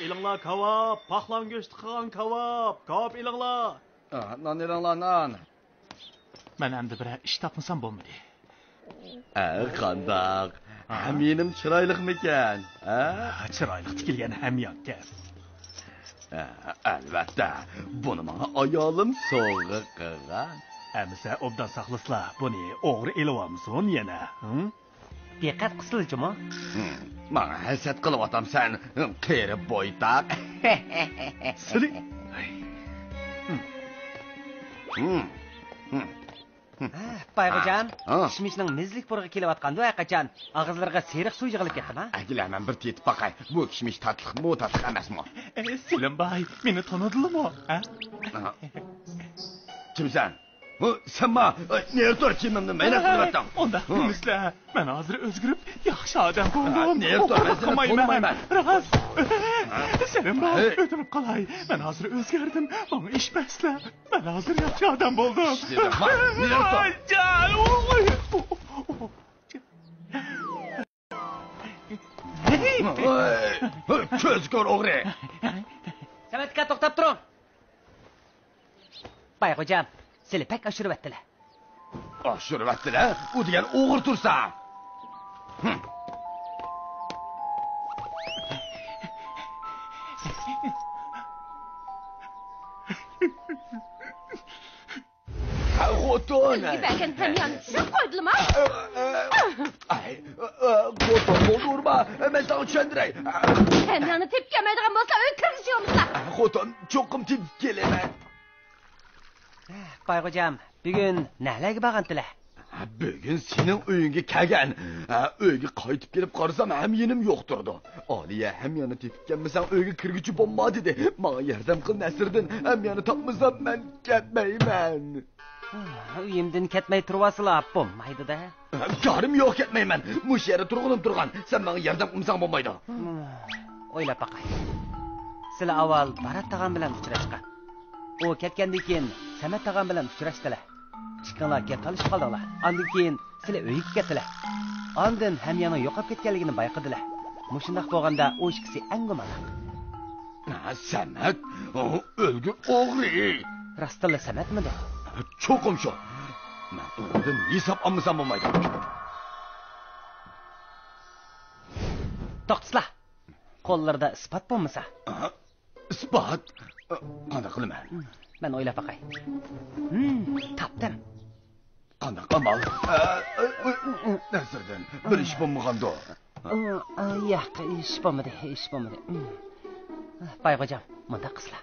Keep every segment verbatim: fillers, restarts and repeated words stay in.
ئېلىڭلار كاۋاپ، پاقلان گۆشتى قىلغان كاۋاپ، كاۋاپ ئېلىڭلار. ئا، نان ئېلىڭلار، نان. مەن ئەمدى بىرەر ئىش تاپمىسام بولمىدى. ئە، قانداق؟ ھە؟ ھەميېنىم چىرايلىقمىكەن؟ ھە؟ ھە، چىرايلىق تىكىلگەن ھەميانكەن. ھە، ئەلۋەتتە، بۇنى ماڭا ئايالىم سوۋغا قىلغان. ئەمىسە ئوبدان ساقلىسىلا، بۇنى ئوغرى ئېلىۋالمىسۇن يەنە، ھىم؟ دىققەت قىلسىلا جۇمۇ. ھىم، ماڭا ھەسەت قىلىۋاتامسەن، قېرى بويتاق. سىلى. ھىم، ھىم. ھە، بايغوجام، ھە. كىشمىشنىڭ مېزىلىك پۇرىقى كېلىۋاتقاندۇ ھەرقاچان. ئاغزىلىرىغا سېرىق سۇ يىغىلىپ كەتتىما؟ ئەكېلە، مەن بىر تېتىپ باقاي. بۇ كىشمىش تاتلىقمۇ، تاتلىق ئەمەسمۇ؟ ئە، سېلىم باي، مېنى تونۇدىلىمۇ، ھە؟ ھە. كىمسەن؟ ھە، سەنما، ئە، نېرى تۇر، كىيىمىمنى مەينەت قىلىۋەتتىڭ. ئۇنداق دېمىسىلە. مەن ھازىر ئۆزگىرىپ، ياخشى ئادەم بولدۇم. ھە، نېرى تۇر، مەن سېنى تونۇمايمەن. راست. سېلىم باي، ئۆتۈنۈپ قالاي. مەن ھازىر ئۆزگەردىم. ماڭا ئىش بەرسىلە. مەن ھازىر ياخشى ئادەم بولدۇم. ئىشلىدىم. ما، نېرى تۇر. ئاي، جان. ھەي، كۆزگۆر ئوغرى. سەمەت ئاكا، توختاپ تۇرۇڭ. بايغوجام، سىلى بەك ئاشۇرۇۋەتتىلە. ئاشۇرۇۋەتتىلە؟ ئۇ دېگەن ئوغرى تۇرسا. ھىم. ھە، خوتۇن. ئۆزىگە بەرگەن ھەمياننى چۈشۈرۈپ قويدىلىما؟ ئاي، ئە، ئە، خوتۇن، بولدى ئۇرما. مەن ساڭا چۈشەندۈرەي. ھەمياننى تېپىپ كەلمەيدىغان بولسا، ئۆيگە كىرگۈچى بولمىسا. خوتۇن، چوقۇم تېپىپ كېلىمەن. بايغوجام، بۈگۈن نەلەرگە بارغانتىلە؟ بۈگۈن سېنىڭ ئۆيۈڭگە كەلگەن. ئۆيگە قايتىپ كېلىپ قارىسام، ھەميېنىم يوق تۇرىدۇ. ئالىيە، ھەمياننى تېپىپ كەلمىسەڭ، ئۆيگە كىرگۈچى بولما دېدى. ماڭا ياردەم قىل، نەسىردىن. ھەمياننى تاپمىسام، مەن كەتمەيمەن. ئۆيۈمدىن كەتمەي تۇرۇۋالسىلا بولمايدۇ-دە. كارىم يوق، كەتمەيمەن. مۇشۇ يەردە تۇرغىنىم تۇرغان. سەن ماڭا ياردەم قىلمىساڭ بولمايدۇ. ئويلاپ باقاي. سىلە ئاۋۋال بارات تاغام بىلەن ئۇچراشقان. ئۇ كەتكەندىن كېيىن سەمەت تاغام بىلەن ئۇچراشتىلە. ئىككىڭلار گەپ تالىشىپ قالدىڭلار. ئاندىن كېيىن سىلە ئۆيگە كەتتىلە. ئاندىن ھەمياننىڭ يوقاپ كەتكەنلىكىنى بايقىدىلە. مۇشۇنداق بولغاندا ئۇ ئىككىسى ئەڭ گۇمانلىق. ھە، سەمەت؟ ئۇ ئۆلگۈر ئوغرى! راستتىنلا سەمەتمىدۇ؟ چوقۇم شۇ. مەن ئۇنىڭدىن ھېساب ئالمىسام بولمايدۇ. توختىسىلا! قوللىرىدا ئىسپات بولمىسا. ئىسپات؟ قانداق قىلىمەن؟ مەن ئويلاپ باقاي. ھىم، تاپتىم. قانداق ئامال؟ نەسىردىن، بىر ئىش بولمىغاندۇ؟ ياق، ئىش بولمىدى، ئىش بولمىدى. بايغوجام، مۇنداق قىلسىلا.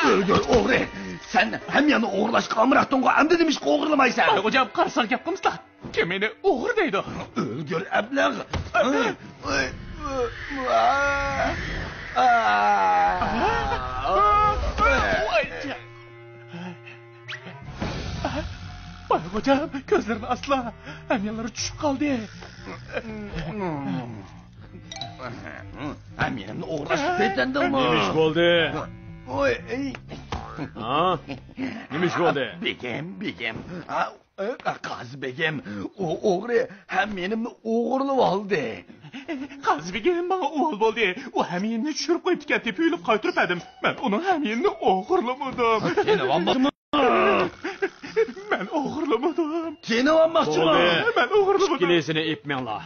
ئۆلگۈر ئوغرى! سەن ھەمياننى ئوغرىلاشقا ئامراقتىڭغۇ، ئەمدى نېمىشقا ئوغرىلىمايسەن؟ بايغوجام، قارىساڭ گەپ قىلمىسىلا. كىم مېنى ئوغرى دەيدۇ؟ ئۆلگۈر ئەبلەخ! بايغوجام، كۆزلىرىنى ئاچسىلا، ھەميانلىرى چۈشۈپ قالدى. ھەميېنىمنى ئوغرىلاشقا پېتىندىڭمۇ؟ نېمە ئىش بولدى؟ ھا؟ نېمە ئىش بولدى؟ بېگىم، بېگىم. قازى بېگىم، ئۇ ئوغرى ھەميېنىمنى ئوغرىلىۋالدى. قازى بېگىم، ماڭا ئۇۋال بولدى. ئۇ ھەميېنىمنى چۈشۈرۈپ قويۇپتىكەن، تېپىۋېلىپ قايتۇرۇپ بەردىم. مەن ئۇنىڭ ھەميېنىنى ئوغرىلىمىدىم. تىنىۋالماقچىمۇ؟ مەن ئوغرىلىمىدىم. تىنىۋالماقچىمۇ؟ بولدى. مەن ئوغرىلىمىدىم. ئىككىلىسىنى ئېلىپ مېڭىڭلار.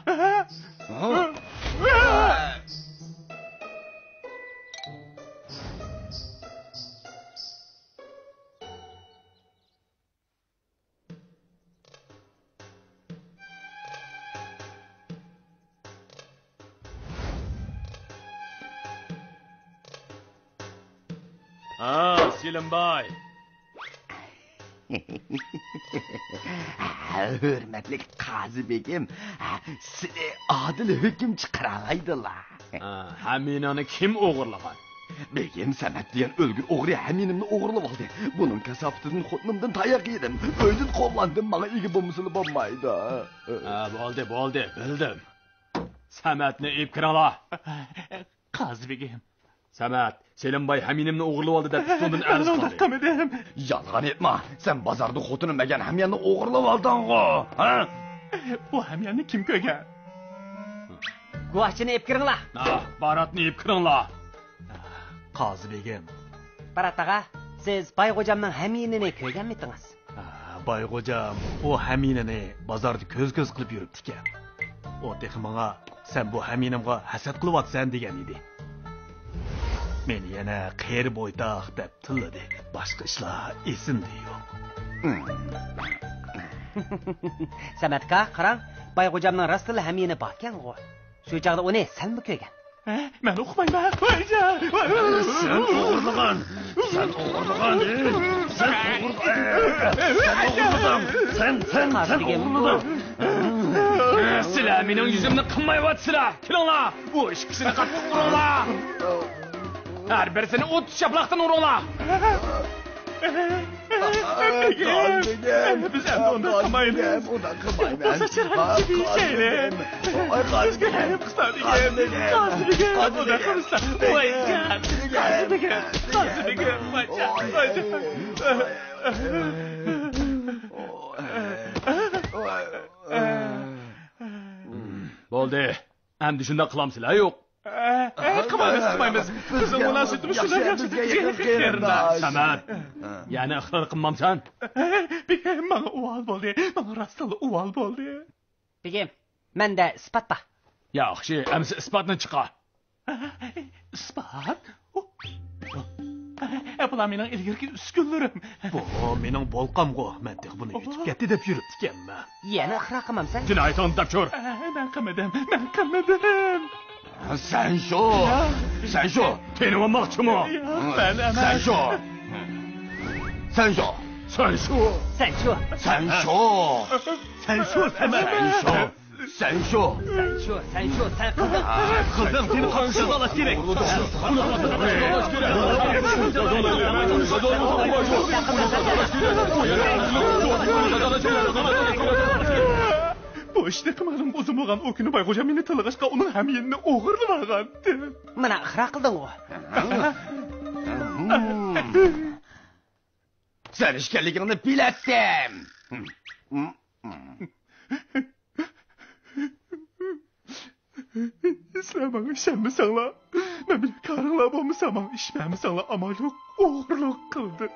ھا، سېلىمباي. ھۆرمەتلىك قازى بېگىم، سېنى ئادىل ھۆكۈم چىقىرالايدىلا. ھا، ھەمىنىڭنى كىم ئوغرىلىغان؟ بېگىم، سەمەت دېگەن ئۆلگۈر ئوغرى ھەمىنىمنى ئوغرىلىۋالدى. بۇنىڭ كاساپىتىدىن خوتۇنۇمدىن تاياق يېدىم. ئۆيدىن قوغلاندىم، ماڭا ئىگە بولمىسىلا بولمايدۇ. ھا، بولدى، بولدى، بىلدىم. سەمەتنى ئېلىپ كىرىڭلار. قازى بېگىم. سەمەت، سېلىمباي ھەمىنىمنى ئوغرىلىۋالدى دەپ ئۇستۇندىن ئەرز قىلدى. مەن ئۇنداق قىلمىدىم. يالغان ئېيتما، سەن بازاردا خوتۇنۇم بەرگەن ھەمياننى ئوغرىلىۋالدىڭغۇ، ھە؟ بۇ ھەمياننى كىم كۆرگەن؟ گۇۋاھچىنى ئېلىپ كىرىڭلار. ھا، باراتنى ئېلىپ كىرىڭلار. قازى بېگىم. بارات ئاغا، سىز باي غوجامنىڭ ھەميىنىنى كۆرگەنمىتىڭىز؟ ھا، باي غوجام ئۇ ھەميىنىنى بازاردا كۆز-كۆز قىلىپ يۈرۈپتىكەن. ئۇ تېخى ماڭا، «سەن بۇ ھەميىنىمغا ھەسەت قىلىۋاتىسەن» دېگەن ئىدى. مېنى يەنە قېرى بويتاق دەپ تىللىدى. باشقا ئىشلار ئېسىمدە يوق. سەمەت ئاكا، قاراڭ، باي غوجامنىڭ راستلا ھەميىنى باركەنغۇ. شۇ چاغدا ئۇنى سەنمۇ كۆرگەن؟ ھە؟ مەن ئۇقمايمەن. ۋايجان! سەن ئوغرىلىغان! سەن ئوغرىلىغان! سەن ئوغرىلىغان! سەن ئوغرىلىدىڭ! سەن، سەن، سەن ئوغرىلىدىڭ! سىلەر مېنىڭ يۈزۈمنى قىمايۋاتىسىلەر! كېلىڭلار! بۇ ئىككىسىنى قاتتىق ئۇرۇڭلار! ھەر بىرسىنى ئوتتۇز شاپىلاقتىن ئۇرۇڭلار! بىز ئەمدى ئۇنداق قىلمايمىز. ئۇنداق قىلمايمىز. بىزگە رەھىم قىلسا دېگەن. قازى بېگىم، ئۇنداق قىلمىسا. ۋايجان، قازى بېگىم، قازى بېگىم، ۋايجان، ۋايجان. بولدى. ئەمدى شۇنداق قىلامسىلەر يوق؟ ئە، ئە، قىلمايمىز، قىلمايمىز. بىزنىڭ مۇناسىۋىتىمىز شۇنداق ياخشى. قېرىنداش. سەمەت، يەنە ئىقرار قىلمامسەن؟ بېگىم، ماڭا ئۇۋال بولدى. ماڭا راستلا ئۇۋال بولدى. بېگىم، مەندە ئىسپات بار. ياخشى، ئەمسە ئىسپاتنى چىقار. ئىسپات؟ ئە، بۇلار مېنىڭ ئىلگىرىكى ئۈسكۈنىلىرىم. بۇ مېنىڭ بولقامغۇ. مەن تېخى بۇنى يۇتۇپ كەتتى دەپ يۈرۈپتىكەنمەن. يەنە ئىقرار قىلمامسەن؟ جىنايىتىڭنى دەپ چۈر. ئە، مەن قىلمىدىم، مەن قىلمىدىم. سەن شۇ، سەن شۇ. تېنىۋالماقچىمۇ؟ ياق، مەن ئەمەس. سەن شۇ. سەن شۇ. سەن شۇ. سەن شۇ. سەن شۇ. سەن شۇ، سەن شۇ. سەن شۇ، سەن شۇ، سەن شۇ، سەن قىلدىڭ. قىلدىڭ، سېنى قاتتىق جازالاش كېرەك. بۇ ئىشنى قىلمىغىنىم ئۇزۇن بولغان. ئۇ كۈنى باي غوجام مېنى تىللىغاچقا، ئۇنىڭ ھەميىنىنى ئوغرىلىۋالغانتىم. مانا ئىقرار قىلدىڭغۇ. سەن ئىكەنلىكىڭنى بىلەتتىم. سىلەر ماڭا ئىشەنمىسەڭلار، مەن بىلەن كارىڭلار بولمىسا، ماڭا ئىش بەرمىسەڭلار ئامال يوق، ئوغرىلىق قىلدىم.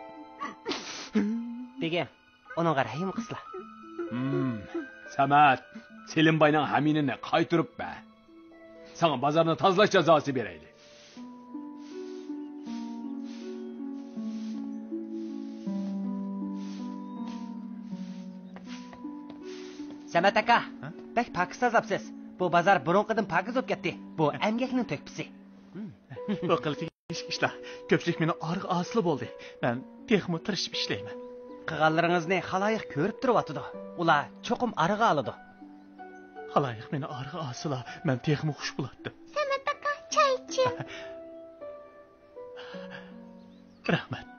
بېگىم، ئۇنىڭغا رەھىم قىلسىلا. ھىم، سەمەت، سېلىم باينىڭ ھەميىنىنى قايتۇرۇپ بەر. ساڭا بازارنى تازىلاش جازاسى بېرەيلى. سەمەت ئاكا، ھە؟ بەك پاكىز تازىلاپسىز. بۇ بازار بۇرۇنقىدىن پاكىز بولۇپ كەتتى. بۇ ئەمگەكنىڭ تۆھپىسى. بۇ قىلچە ئىشلار. كۆپچىلىك مېنى ئارىغا ئالسىلا بولدى. مەن تېخىمۇ تىرىشىپ ئىشلەيمەن. قىلغانلىرىڭىزنى خالايىق كۆرۈپ تۇرۇۋاتىدۇ. ئۇلار چوقۇم ئارىغا ئالىدۇ. خالايىق مېنى ئارىغا ئالسىلا، مەن تېخىمۇ خۇش بولاتتىم. سەمەت ئاكا، چاي ئىچىڭ. رەھمەت.